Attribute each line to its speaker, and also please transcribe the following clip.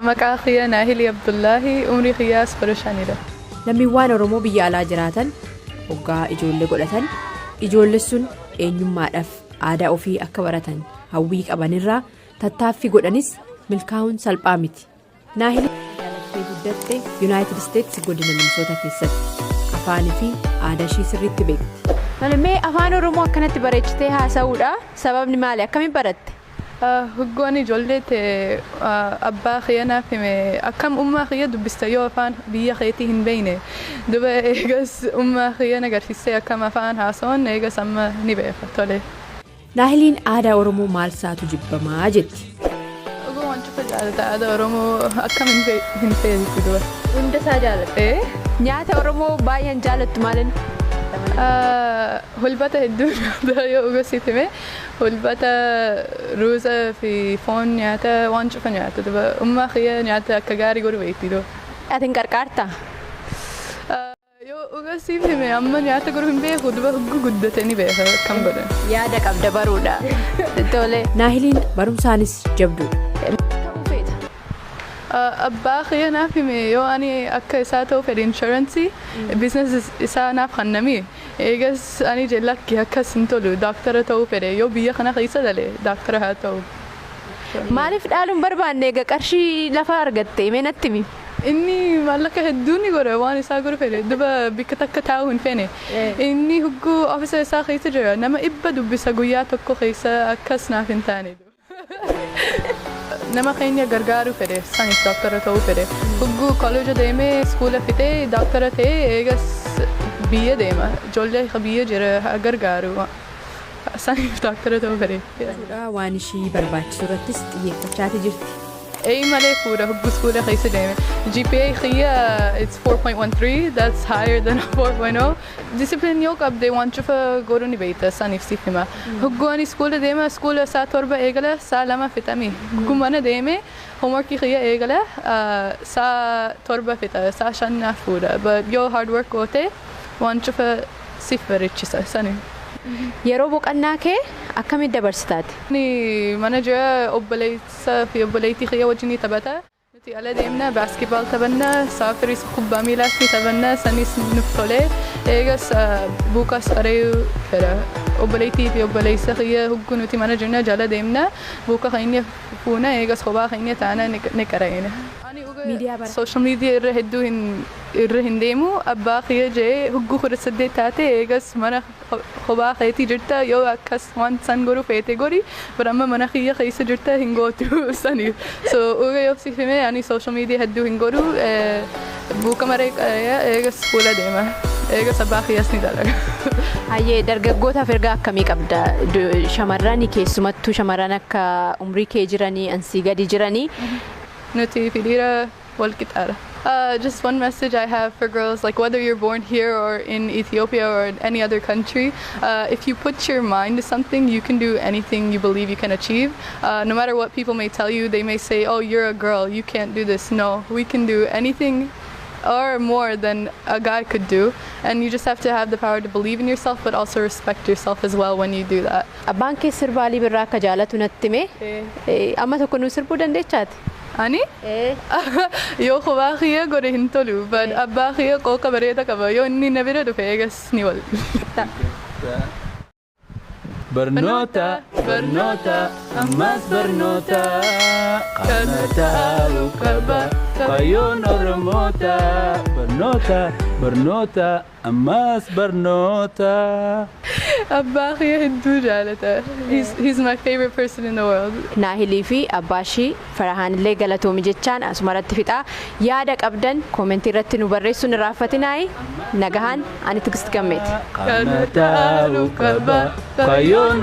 Speaker 1: Maqaa kiyya Naahilii Abdullaahi, umrii kiyyaas 15dha.
Speaker 2: Lammiiwwan Oromoo biyya alaa jiraatan hoggaa ijoollee godhatan, ijoollee sun eenyummaadhaaf aadaa ofii akka baratan hawwii qabanirraa tattaaffii godhanis milkaa'uun salphaa miti. Naahilii dhalattee guddatte Yuunaayitid Isteetsi godina Minisoota keessatti. Afaanii fi aadaa ishii sirriitti beekti. Mee afaan Oromoo akkanatti bareechitee haasa'uudha. Sababni maali? Akkamiin baratte?
Speaker 1: Hoggoon ijoollee ta'e abbaa kiyya naaf hime, akkam ummaa kiyya dubbista yoo afaan biyya keetii hin beekne? Duba eegas ummaa kiyya agarsiisee akkam afaan haasa'uun, eegas amma ni beeka tole.
Speaker 2: Naahiliin aadaa Oromoo maal saatu jibbamaa jetti.
Speaker 1: Oguu waan cufa jaalata, aadaa Oromoo akkam hin feesisu duba.
Speaker 2: Hunda isaa jaalatta.
Speaker 1: Ee.
Speaker 2: Nyaata Oromoo baay'een jaalattu maalin?
Speaker 1: Hulbata hedduu nyaata yoo dhugasiif hime, hulbata, ruuza fi foon nyaata, waan cufa nyaata duba. Ummaa kiyya nyaata akka gaarii godhu beekti duba.
Speaker 2: Ati hin qarqaartaa?
Speaker 1: Yoo dhugasiif hime, amma nyaata godhu hin beeku duba, hogguu guddate ni beeka akkam godhan.
Speaker 2: Yaada qabda baruudha. Tole. Naahiliin barumsaanis jabduudha. Ta'uu feeta?
Speaker 1: Abbaa kiyya naaf hime, yoo ani akka isaa ta'uu fedhe insurance business isaa naaf kennami. Eegas ani je lakki, akkas hin tolu, daaktara ta'uu fedhe, yoo biyya kana keessa dale daaktara haa ta'u.
Speaker 2: Maaliif dhaaluun barbaanne egaa qarshii lafa argatte? Mee natti himi.
Speaker 1: Inni maallaqa hedduu ni godha, waan isaa godhu fedhe duba, bikka takka taa'uu hin fene. Inni hugguu office isaa keessa jira, nama 100 dubbisa guyyaa tokko keessa, akkas naaf hin taane. Nama keenya gargaaruu fedhe, saniif daaktara ta'uu fedhe. Hugguu kolleeja deemee iskuula fixee daaktara ta'ee, eegas biyya deema. Ijoollee biyya jira haa gargaaru. Saniif daaktara ta'uu fedhe.
Speaker 2: Waan ishii barbaachisu irrattis xiyyeeffachaati jirti.
Speaker 1: A malee fuudha hugguu iskuula keessa deeme. GPA kiyya, it's 4.13, that's higher than 4.0. Discipline yoo qabde waan cufa godhuu ni beekta, saniif siif hima. Hugguu ani iskuula deema, iskuula saa 7 eegala, saa 2 fixami. Hugguu mana deeme homeworkii kiyya eegala, saa 7 fixa, saa 5 naaf fuudha. But yoo hard work goote waan cufa siif bareechisa sani.
Speaker 2: Yeroo boqonnaa kee akkamitti dabarsitaati?
Speaker 1: Ani mana jira, obboleessa fi obboleettii kiyya wajjin ni taphata. Nuti ala deemna, basketball taphanna, socceris, kubbaa miilaas ni taphanna, sanis nuuf tole. Eegas buukas qaree fedha. Obboleettii fi obboleessa kiyya hogguu nuti mana jirna jala deemna, buuka keenya fuuna, eegas kophaa keenya taana ni qara'ina.
Speaker 2: Miidiyaa bara.
Speaker 1: Social media irra hedduu hin irra hin deemu. Abbaa kiyya jee hogguu 18 taate eegas mana kophaa keetii jirta, yoo akkas waan san godhu feete godhi, bara amma mana kiyya keessa jirta hin gootu saniif. So uga yoo siif hime, ani social media hedduu hin godhu, buuka maree qaree, eegas fuula deema. Eegas abbaa kiyyas ni dalaga.
Speaker 2: Hayyee, dargaggootaaf ergaa akkamii qabda? Shamarran, keessumattuu shamarran akka umrii kee jiranii, ansii gadi jiranii.
Speaker 1: Nuti fi dhiira wal qixaadha. Just one message I have for girls, like whether you're born here or in Ethiopia or in any other country, if you put your mind to something, you can do anything you believe you can achieve. No matter what people may tell you, they may say, "Oh, you're a girl, you can't do this." No, we can do anything or more than a guy could do. And you just have to have the power to believe in yourself, but also respect yourself as well when you do that.
Speaker 2: Abbaan kee sirba Alii Birraa akka jaalatu natti hime. Amma tokko nu sirbuu dandeechaati?
Speaker 1: Ani? Yoo kophaa kiyya godhe hin tolu, but abbaa kiyya qooqa bareeda qaba. Yoo inni na bira dhufe eegas ni wal.
Speaker 3: Barnoota, barnoota, ammas barnoota. Kana ta'uu qaba kaayyoon Oromoota. Barnoota, barnoota, ammas barnoota.
Speaker 1: Abbaa kiyya hedduu jaalata. He's my favorite person in the world.
Speaker 2: Naahilii fi abbaa ishii Farahaanillee galatoomi jechaan asumarratti fixaa. Yaada qabdan commentii irratti nu barreessuun irraanfatinaayi. Nagahaan, ani Tigist Gammeeti.
Speaker 3: Kana ta'uu qaba kaayyoon.